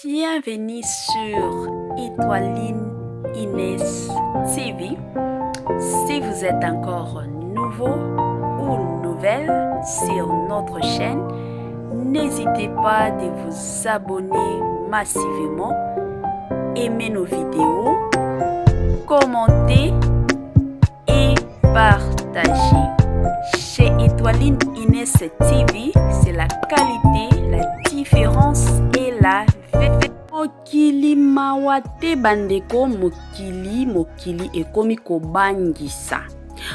Bienvenue sur Étoiline Inès TV. Si vous êtes encore nouveau ou nouvelle sur notre chaîne, n'hésitez pas de vous abonner massivement, aimer nos vidéos, commenter et partager. Chez Étoiline Inès TV, c'est la qualité, la différence et la mokili mawa te bandeko mokili mokili ekomi kobangisa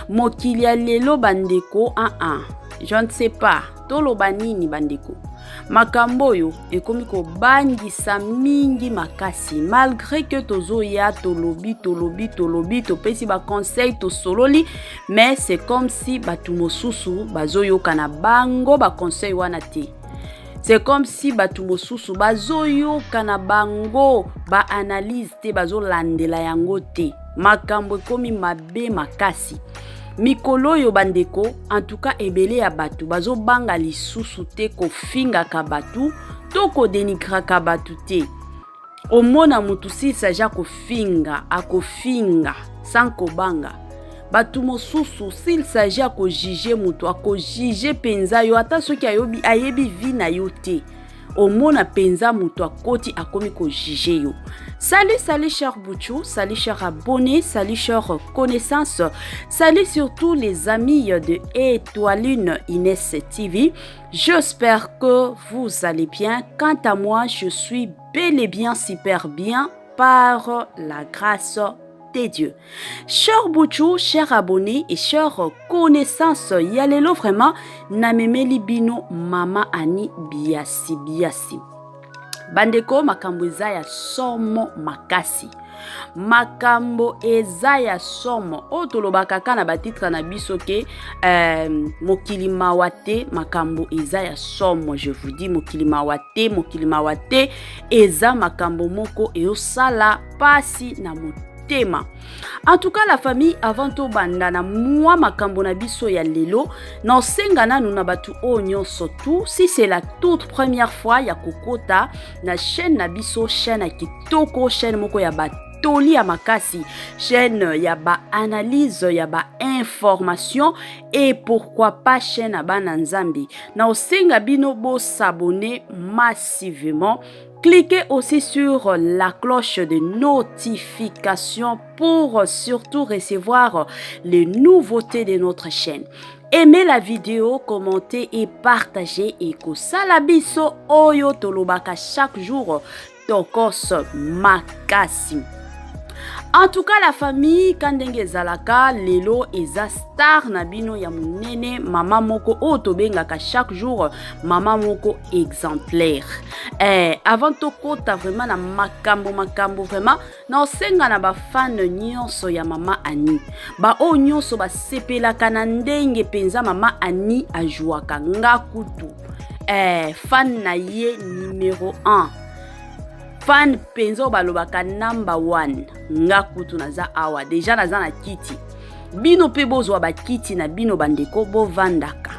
mokili ya lelo bandeko aa ah, ah. je ne sais pas toloba nini bandeko makambo oyo ekomi kobangisa mingi makasi malgre ke tozoya tolobi tolobi tolobi topesi baconseil tosololi mais c'est comme si bato mosusu bazoyoka na bango baconseil wana te c'est comme si bato mosusu bazoyoka na bango baanalyse te bazolandela yango te makambo ekomi mabe makasi mikolo oyo bandeko antuka ebele ya bato bazobanga lisusu te kofingaka bato to kodenigraka bato te omona motu s'il s'agit kofinga akofinga sans kobanga bato mosusu s'il s'agit ya kojuge moto akojuge mpenza yo ata soki ayobi, ayebi vie na yo te omona mpenza moto akoti akomi kojuge yo salut salut cher Bouchou salut cher abonné salut cher connaissance salut surtout les amis de Étoiline Inès TV j'espère que vous allez bien quant à moi je suis bel et bien super bien par la grâce de Dieu. Cher Bouchou, cher abonné et cher connaissance, ya lelo vraiment namemeli bino mama Annie Biasi Biasi. Bandeko makambo eza ya somo makasi. Makambo eza ya somo oyo tolobaka kaka na batitre na biso ke euh, mokili mawa te makambo eza ya somo je vous dis mokili mawa te mokili mawa te eza makambo moko eyosala pasi na motema en tout cas la famille avant tobanda na mwa makambo na biso ya lelo naosenga nanu na bato oyo nyonso tout si c'est la toute première fois ya kokota na chaîne na biso chaîne ya kitoko chaîne moko ya batoli ya makasi chaîne ya baanalyse ya bainformation et pourquoi pas chaîne ya bana nzambe naosenga bino bosabonner massivement Cliquez aussi sur la cloche de notification pour surtout recevoir les nouveautés de notre chaîne. Aimez la vidéo, commentez et partagez et kosala biso oyo tolobaka chaque jour tokos makasi. En tout cas la famille ka ndenge ezalaka lelo eza star na bino ya monene mama moko oyo tobengaka chaque jour mama moko exemplaire eh, avant tokota vraiment na makambo makambo vraiment naosenga na bafane nyonso ya mama Annie baoyo nyonso basepelaka na ndenge mpenza mama Annie ajwaka nga kutu eh, fan na ye numero 1 fan mpenza oyo balobaka number 1 nga kutu naza awa deja naza na kiti bino mpe bozwa bakiti na bino bandeko bovandaka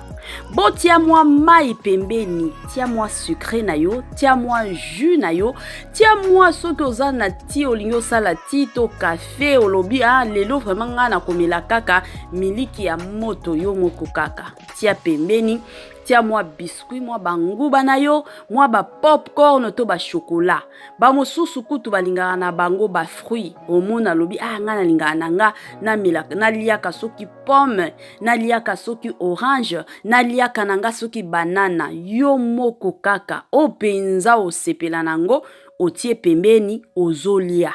botia mwa mai pembeni tia mwa sucre na yo tia mwa jus na yo tia mwa soki oza na ti olingi osala ti to kafe olobi ah, lelo vraiment ngai nakomela kaka miliki ya moto yo moko kaka tia pembeni tia mwa biscuit mwa banguba na yo mwa bapopcorn to bachokola bamosusu kutu balingaka na bango bafruit omona alobi ah ngai nalingaka na nga namelaka naliaka soki pomme naliaka soki orange naliaka na nga soki banana yo moko kaka oyo mpenza osepela na yango otie pembeni ozolia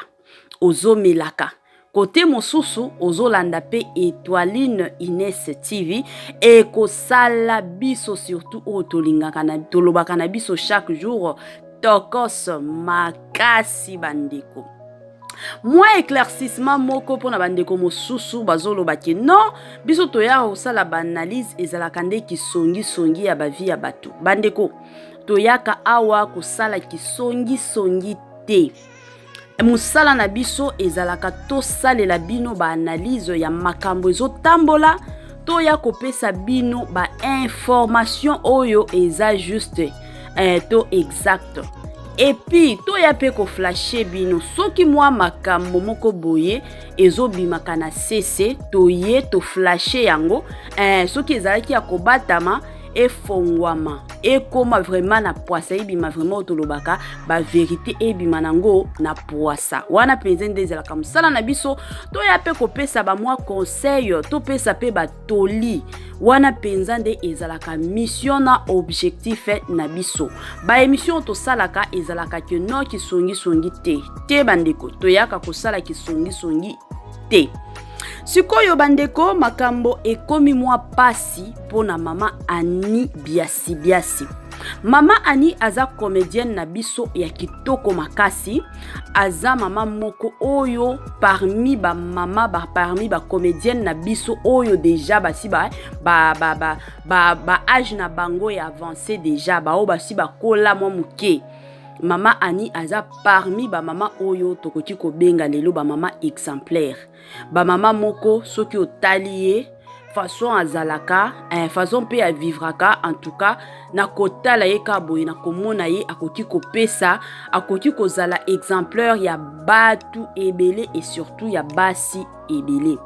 ozomelaka kote mosusu ozolanda mpe Etoiline Ines TV ekosala biso surtout oyo tolingaka na tolobaka na biso chaque jour tokos makasi bandeko mwa éclaircissement moko mpona bandeko mosusu bazoloba ke non biso toyaka kosala baanalyse ezalaka nde kisongisongi ya bavie ya bato bandeko toyaka awa kosala kisongisongi te mosala na biso ezalaka tosalela bino baanalyse ya makambo ezotambola toya kopesa bino bainformation oyo eza juste eh, to exact. Et puis toya mpe koflashe bino soki mwa makambo moko boye ezobimaka na sese, toye toflashe yango soki ezalaki ya kobatama efongwama, ekoma vraiment na pwasa, ebima vraiment oyo tolobaka baverité, ebima nango na pwasa. Wana mpenza nde ezalaka mosala na biso. Toya mpe kopesa bamwa conseil, topesa mpe batoli. Wana mpenza nde ezalaka mission na objectif na biso. Baémission tosalaka ezalaka ke no kisongisongi te te, bandeko, toyaka kosala kisongisongi te. Sikoyo bandeko, makambo ekomi mwa pasi mpo na mama Ani Biasi Biasi. Mama Ani aza comédienne na biso ya kitoko makasi. Aza mama moko oyo parmi bamama ba, parmi bacomédienne na biso oyo déjà basi ba, ba, ba, ba, ba, ba âge na bango ya avancé déjà, baoyo basi bakola mwa moke. Mama Ani aza parmi bamama oyo tokoki kobenga lelo bamama exemplaire, bamama moko soki otali ye, façon azalaka, façon mpe avivraka, en tout cas na kotala ye kaka boye, na komona ye, akoki kopesa, akoki kozala exemplaire ya bato ebele et surtout ya basi ebele.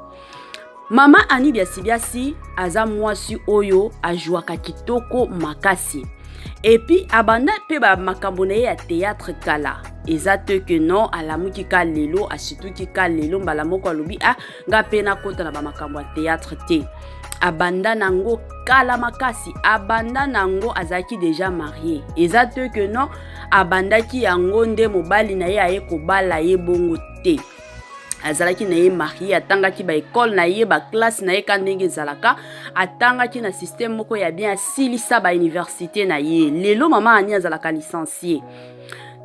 Mama Ani Biasi Biasi aza mwasi oyo ajwaka kitoko makasi. Et puis abanda mpe bamakambo na ye ya théâtre kala. Eza te ke non, alamuki ka lelo, asituki ka lelo, mbala moko alobi: "Ah, nga mpe nakota na bamakambo ya théâtre." Te, abanda nango kala makasi. Abanda nango azalaki déjà marié. Eza te ke non, abandaki yango nde mobali na ye aye kobala ye bongo te. Azalaki na ye marié, atangaki baécole na ye, baclasse na ye ka ndenge ezalaka, atangaki na système moko ya bien, asilisa bauniversité na ye. Lelo mama Ani azalaka licencié.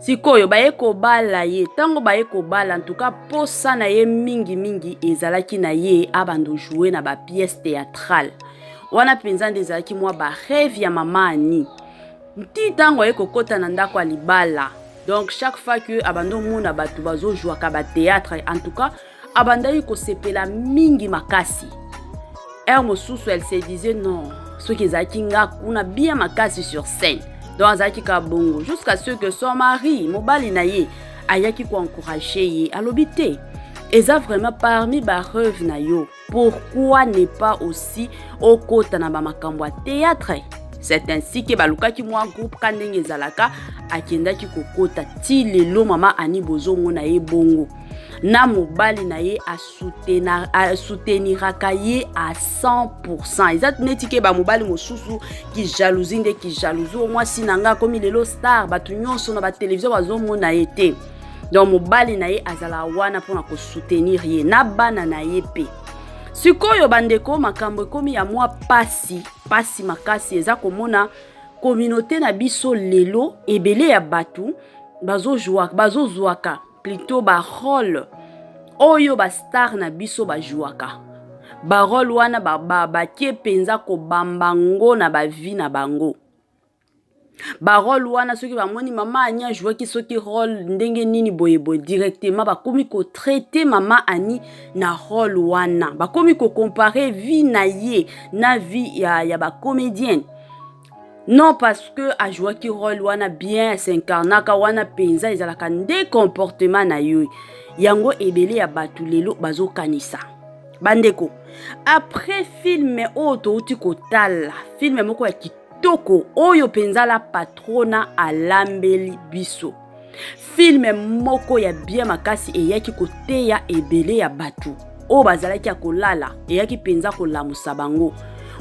Sikoyo baye kobala ye. Ntango baye kobala, ntuka posa na ye mingimingi ezalaki na ye abanda jouer na bapièce théâtrale. Wana mpenza nde ezalaki mwa barêve ya mama Ani nti ntango aye kokɔta na ndako ya libala. Donc chaque fois que abandi omona bato bazojwaka bathéâtre, en tout cas abandaki kosepela mingi makasi. Heure mosusu elle se disait: "Non, soki ezalaki nga kuna bien makasi sur scène." Donc azalaki kaka bongo jusqu'à ce que son mari, mobali na ye, ayaki koencourager ye. Alobi: "Te, eza vraiment parmi barêve na yo, pourquoi ne pas aussi okota na bamakambo ya théâtre?" C'est ainsi ke balukaki mwa groupe ka ndenge ezalaka, akendaki kokota. Ti lelo mama Ani bozomona ye bongo na mobali na ye, asouteniraka ye à 100. Eza neti ke bamobali mosusu kijalousie nde kijalousie: "O mwasi na nga akomi lelo star, bato nyonso na batelevizio bazomona ye." Te, donc mobali na ye azala wana mpona kosoutenir ye na bana na ye mpe. Sikoyo bandeko, makambo ekomi ya mwa pasi pasi makasi. Eza komona communauté na biso lelo, ebele ya bato bazozwaka plutôt barôle oyo bastar na biso bajwaka. Barôle wana bakie mpenza kobamba ngo na bavie na bango. Barôle wana, soki bamoni mama Ani ajwaki soki rôle ndenge nini boyeboye, directement bakomi kotraiter mama Ani na rôle wana, bakomi kocomparer vie na ye na vie ya bacomédienne. Non parce que ajwaki rôle wana bien, s'incarnaka wana mpenza, ezalaka nde comportement na ye yango. Ebele ya bato lelo bazokanisa. Bandeko, après film oyo touti kotala, film moko ya kitoko oyo mpenza La Patrona alambeli biso, film moko ya bien makasi, eyaki koteya ebele ya bato oyo bazalaki ya kolala, eyaki mpenza kolamusa bango.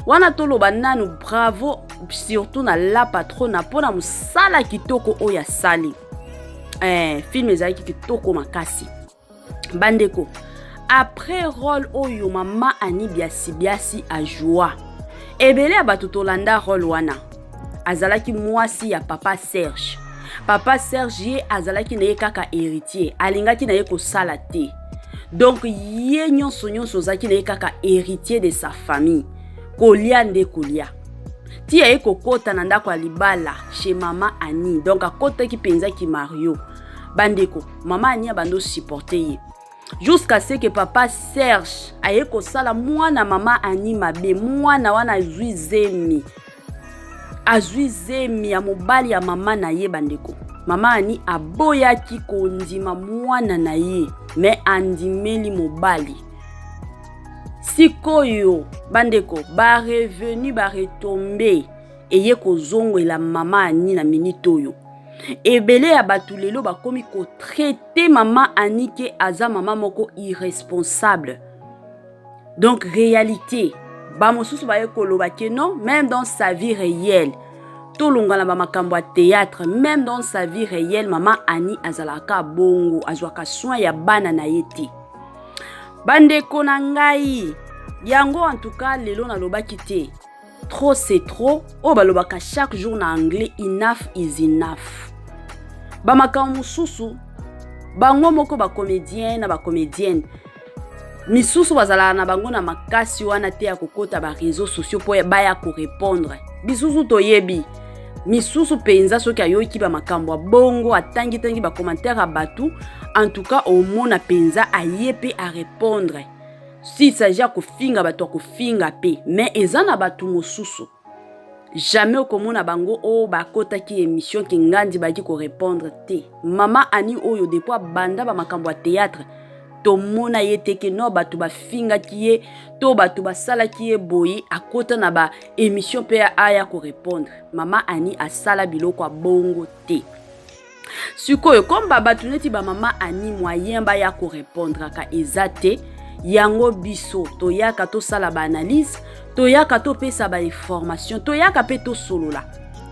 Wana toloba nanu bravo surtout na La Patrona mpona mosala kitoko oyo asali. Film ezalaki kitoko makasi. Bandeko, après rôle oyo mama Ani Biasi Biasi ajoua, ebele ya bato tolanda rôle wana. Azalaki mwasi ya papa Serge. Papa Serge ye azalaki na ye kaka héritier, alingaki na ye kosala te. Donc ye nyonso nyonso ozalaki na ye kaka héritier de sa famille, kolia nde kolia. Ti aye kokɔta na ndako ya libala chez mama Ani, donc akɔtaki mpenza mario. Bandeko, mama Ani abandi osupporter ye jusqu'à ce que papa Serge aye kosala mwana mama Ani mabe. Mwana wana azwi zemi, azwi zemi ya mobali ya mama na ye. Bandeko, Mama Ani aboyaki kondima mwana na ye, me andimeli mobali. Sikoyo bandeko, barevenu baretombe eye kozongela mama Ani na minute oyo. Ebele ya bato lelo bakomi kotraite mama Ani ke aza mama moko irresponsable. Donc réalité, bamosusu baye koloba ke non, même dans sa vie réelle, tolonga na bamakambo ya théâtre, même dans sa vie réelle, mama Ani azalaka bongo, azwaka soin ya bana na ye te. Bandeko na ngai, yango en tout cas lelo nalobaki te, trop c'est trop, oyo balobaka chaque jour na anglais, enough is enough. Bamakambo mosusu bango moko bacomédien na bacomédienne misusu bazalaka na bango na makasi wana te ya kokota ba réseaux sociaux mpo baya korépondre. Bisusu toyebi misusu mpenza, soki ayoki bamakambo ya bongo, atangitangi bacommentaire ya bato, en tout cas omona mpenza aye mpe arépondre. S'il s'agit ya kofinga bato, ya kofinga mpe, mais eza na bato mosusu jamais okomona bango oyo bakotaki émission ke ngandi bayaki korépondre te. Mama Ani oyo, depuis abanda bamakambo ya théâtre, tomona ye te ke no bato bafingaki ye to bato basalaki ye boye, akota na baémission mpe aya korépondre. Mama Ani asala biloko ya bongo te. Sikoyo comme bato neti bamama Ani, moyen baya korépondraka eza te. Yango biso toyaka tosala baanalyse, toyaka topesa bainformation, toyaka mpe tosolola.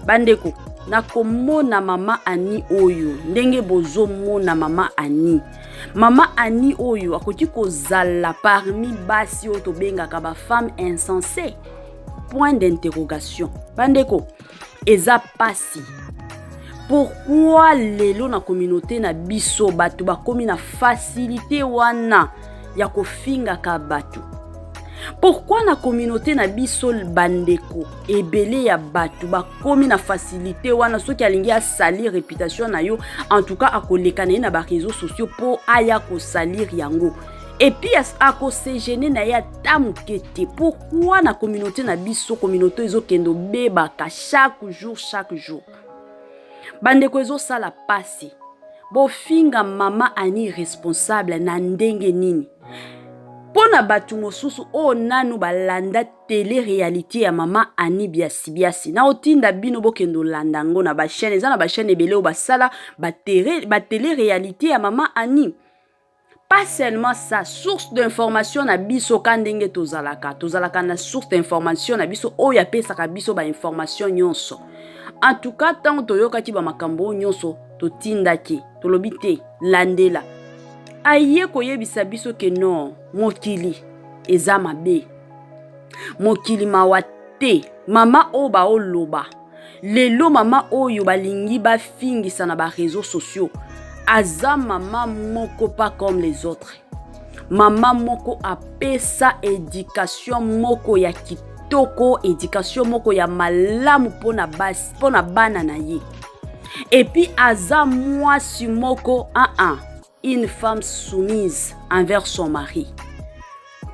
Bandeko, nakomona mama Ani oyo ndenge bozomona mama Ani, mama Ani oyo akoki kozala parmi basi oyo tobengaka bafemme insensé, point d'interrogation. Bandeko, eza pasi. Pourquoi lelo na communauté na biso bato bakomi na facilité wana ya kofingaka bato? Pourquoi na communauté na biso, bandeko, ebele ya bato bakomi na facilité wana? Soki alingi asalir réputation na yo, en tout cas akoleka na ye na baréseaux sociaux mpo aya kosalir yango, et puis akose gêner na ye ata moke te. Pourquoi na communauté na biso, communauté ezokende obebaka chaque jour, chaque jour? Bandeko, ezosala pasi. Bofinga mama Ani responsable na ndenge nini? Mpo na bato mosusu oyo nanu balanda télé réalité ya mama Ani Biasi Biasi, na otinda bino bokende olanda yango na bachaîne. Eza na bachaîne ebele oyo basala batélé réalité ya mama Ani. Pas seulement ça, source d'information na biso, ka ndenge tozalaka na source d'information na biso oyo apesaka biso bainformation nyonso. En tout cas, ntango toyokaki bamakambo oyo nyonso, totindaki, tolobi te, landela. Aye koyebisa biso ke non, mokili eza mabe, mokili mawa te. Mama oyo baoloba lelo, mama oyo balingi bafingisa na baréseaux sociaux, aza mama moko pas comme les autres, mama moko apesa éducation moko ya kitoko, éducation moko ya malamu mpona basi, mpona bana na ye. Et puis aza mwasi moko une femme soumise envers son mari.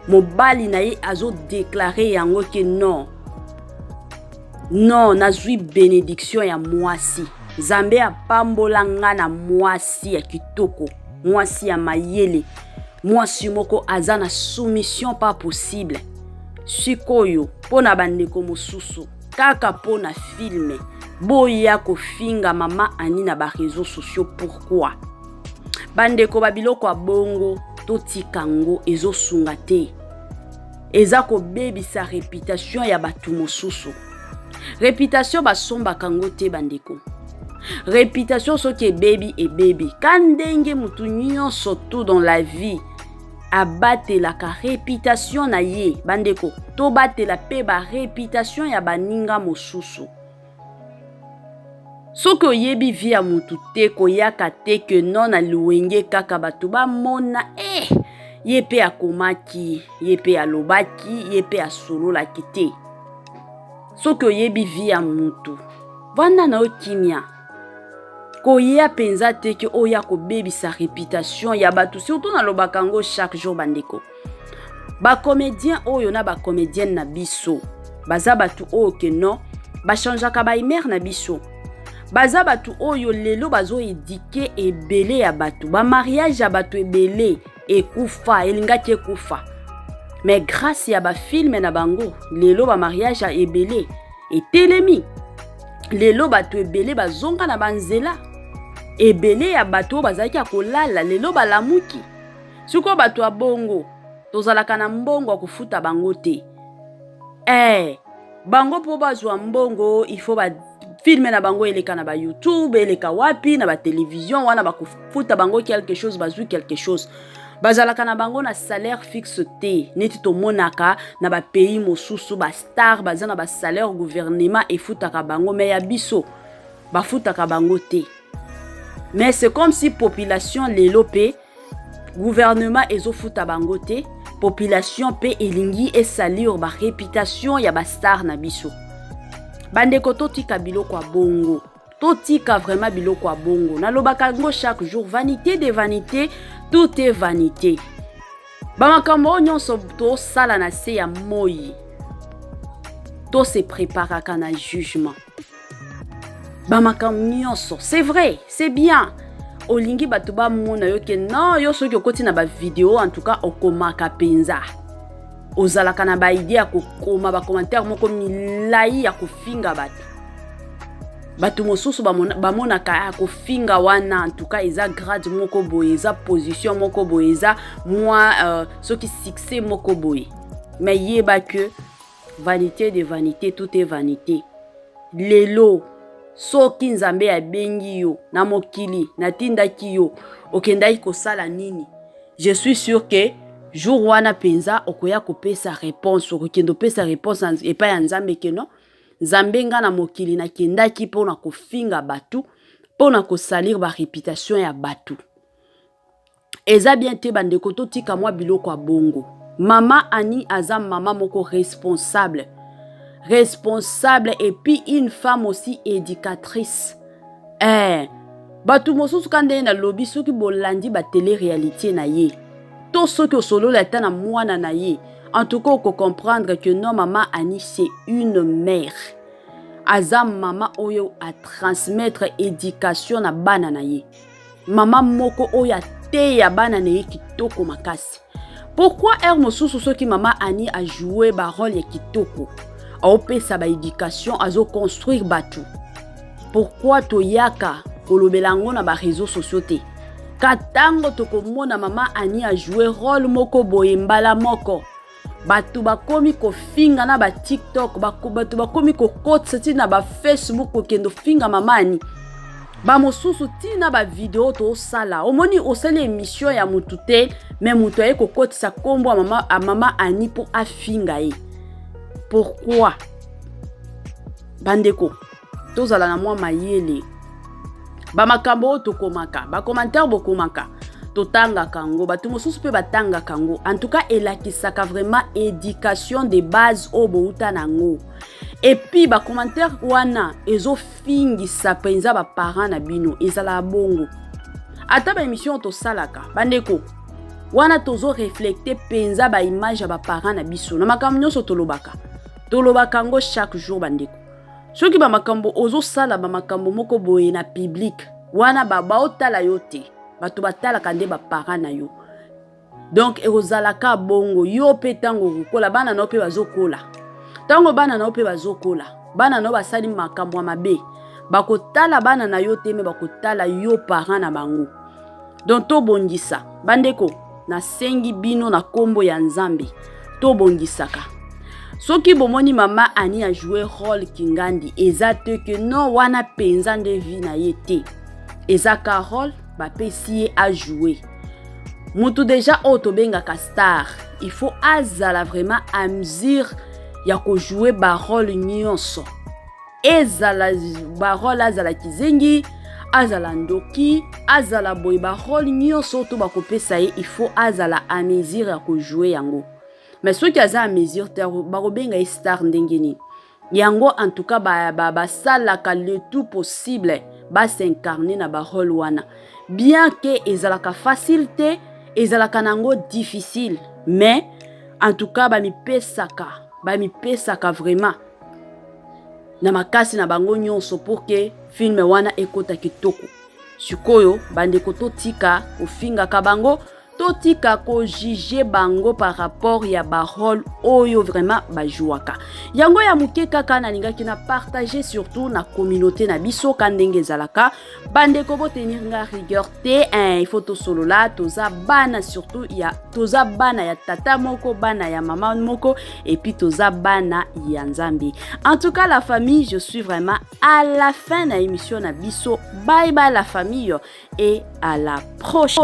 Mobali na ye azodéclarer yango ke non, non, nazwi bénédiction ya mwasi, Nzambe apambola nga na mwasi ya kitoko, mwasi ya mayele, mwasi moko aza na soumission pas possible. Sikoyo mpo na bandeko mosusu, kaka mpo na film, boya kofinga mama Ani na baréseaux sociaux, pourquoi? Bandeko, babiloko ya bongo totika yango, ezosunga te, eza kobebisa réputation ya bato mosusu. Réputation basombaka yango te, bandeko. Réputation soki ebebi, ebebi. Ka ndenge motu nyonso tout dans la vie abatelaka réputation na ye, bandeko, tobatela mpe baréputation ya baninga mosusu. Soki oyebi vie ya motu te, koyaka te ke non, na luwenge kaka bato bamona ye mpe akomaki, ye mpe alobaki, ye mpe asololaki te. Soki oyebi vie ya motu, vanda na yo kimia. Koya mpenza te ke oya kobebisa réputation ya bato. Surtout nalobaka yango chaque jour, bandeko, bacomédien oyo na bacomédienne na biso baza bato oyo ke non, bachangeaka bahumeur na biso. Baza bato oyo lelo bazo éduquer ebele ya bato. Ba mariage ya bato ebele ekufa, elingaki ekufa. Mais grâce ya ba film na bango, lelo ba mariage ya ebele etelemi. Lelo bato ebele bazonga na banzela. Ebele ya bato oyo bazalaki ya kolala lelo balamuki. Sikoyo bato ya bongo tozalaka na mbongo ya kofuta bango te. Bango mpo bazwa mbongo, il faut ba film na bango eleka na ba YouTube, eleka wapi na ba télévision, wana bakofuta bango quelque chose, bazwi quelque chose. Bazalaka na bango na salaire fixe te, neti tomonaka na bapays mosusu, bastar baza na basalaire, gouvernement efutaka bango. Mais ya biso bafutaka bango te. Mais c'est comme si population lelo mpe gouvernement ezofuta bango te, population mpe elingi esalir baréputation ya bastar na biso. Bandeko, totika biloko ya bongo, totika vraiment biloko ya bongo. Nalobaka yango chaque jour, vanité de vanité, tout est vanité. Bamakambo oyo nyonso tosala na se ya moi, tose préparaka na jugement. Bamakambo nyonso, c'est vrai, c'est bien, olingi bato bamona yo ke non, yo soki okoti na bavideo, en tout cas okomaka mpenza, ozalaka na baidée ya kokoma bacommentaire moko milai ya kofinga bato. Bato mosusu bamonaka ya kofinga wana, en tout cas eza grade moko boye, eza position moko boye, eza mwa soki succès moko boye. Mais yeba ke vanité de vanité, tout est vanité. Lelo soki Nzambe abengi yo na mokili, natindaki yo, okendaki kosala nini? Je suis sûr ke jour wana mpenza okoya kopesa réponse, okokende opesa réponse epai ya Nzambe ke non, Nzambe, nga na mokili nakendaki mpona kofinga bato, mpona kosalir baréputation ya bato. Eza bien te. Bandeko, totika mwa biloko ya bongo. Mama Ani aza mama moko responsable, responsable, et puis une femme aussi éducatrice. Bato mosusu ka ndenge nalobi, soki bolandi batélé réalité na ye to soki osolola ata na mwana na ye, en tout cas okocomprendre que non, mama Ani, c'est une mère, aza mama oyo atransmettre éducation na bana na ye, mama moko oyo ateya bana na ye kitoko makasi. Pourquoi heure mosusu soki mama Ani ajoue barole ya kitoko, aopesa baéducation, azoconstruire bato, pourquoi toyaka kolobela yango na baréseau sociaux te? Ka ntango tokomona mama Ani ajoue role moko boye, mbala moko bato bakomi kofinga na baTikTok, bato bakomi kokotisa ntina baFacebook, kokende ofinga mama Ani. Bamosusu ntina bavideo tosala, omoni osali émission ya motu te, mais moto aye kokotisa nkombo ya mama Ani mpo afinga ye. Pourquoi? Bandeko, tozala na mwa mayele. Bamakambo oyo tokomaka, bacommentaire bokomaka, totangaka yango, bato mosusu mpe batangaka yango. En tout cas elakisaka vraiment éducation de base oyo bouta nango. Et puis bacommentaire wana ezofingisa mpenza baparent na bino. Ezalaka bongo ata baémission oyo tosalaka, bandeko, wana tozorefléter mpenza baimage ya baparent na biso na makambo nyonso tolobaka. Tolobaka yango chaque jour, bandeko. Soki bamakambo ozosala, bamakambo moko boye na public wana, baotala yo te, bato batalaka nde baparent na yo. Donc ekozalaka bongo. Yo mpe ntango okokola, bana na yo mpe bazokola, ntango bana na yo mpe bazokola, bana na yo basali makambo ya mabe, bakotala bana na yo te, mais bakotala yo parent na bango. Donc tobongisa, bandeko. Nasengi bino na nkombo ya Nzambe, tobongisaka. Soki bomoni mama Ani ajoue role kingandi, eza te ke non, wana mpenza nde vie na ye te. Eza ka role bapesi ye ajoue. Motu déjà oyo tobengaka star, il faut azala vraiment à mesure ya kojoue barole nyonso. Ezala barole, azala kizengi, azala ndoki, azala boye, barole nyonso to bakopesa ye, il faut azala à mesure ya kojoue yango. Mais soki aza à mesure te, bakobenga ye star ndenge nini? Yango en tout cas basalaka le tout possible bas'incarne na barole wana, bien ke ezalaka facile te, ezalaka nango difficile, mais en tout cas bamipesaka, bamipesaka vraiment na makasi na bango nyonso pour que Film wana ekota kitoko. Sikoyo bandeko, totika kofingaka bango, totika kojuger bango par rapport ya barôle oyo vraiment bajouaka. Yango ya moke kaka nalingaki na partage, surtout na communauté na biso, ka ndenge ezalaka. Bandeko, botenir nga rigueur te, hein, il faut tosolola. Toza bana, surtout ya toza bana ya tata moko, bana ya mama moko, et puis toza bana ya Nzambe. En tout cas, la famille, je suis vraiment à la fin na émission na biso. Bye bye la famille et à la prochaine.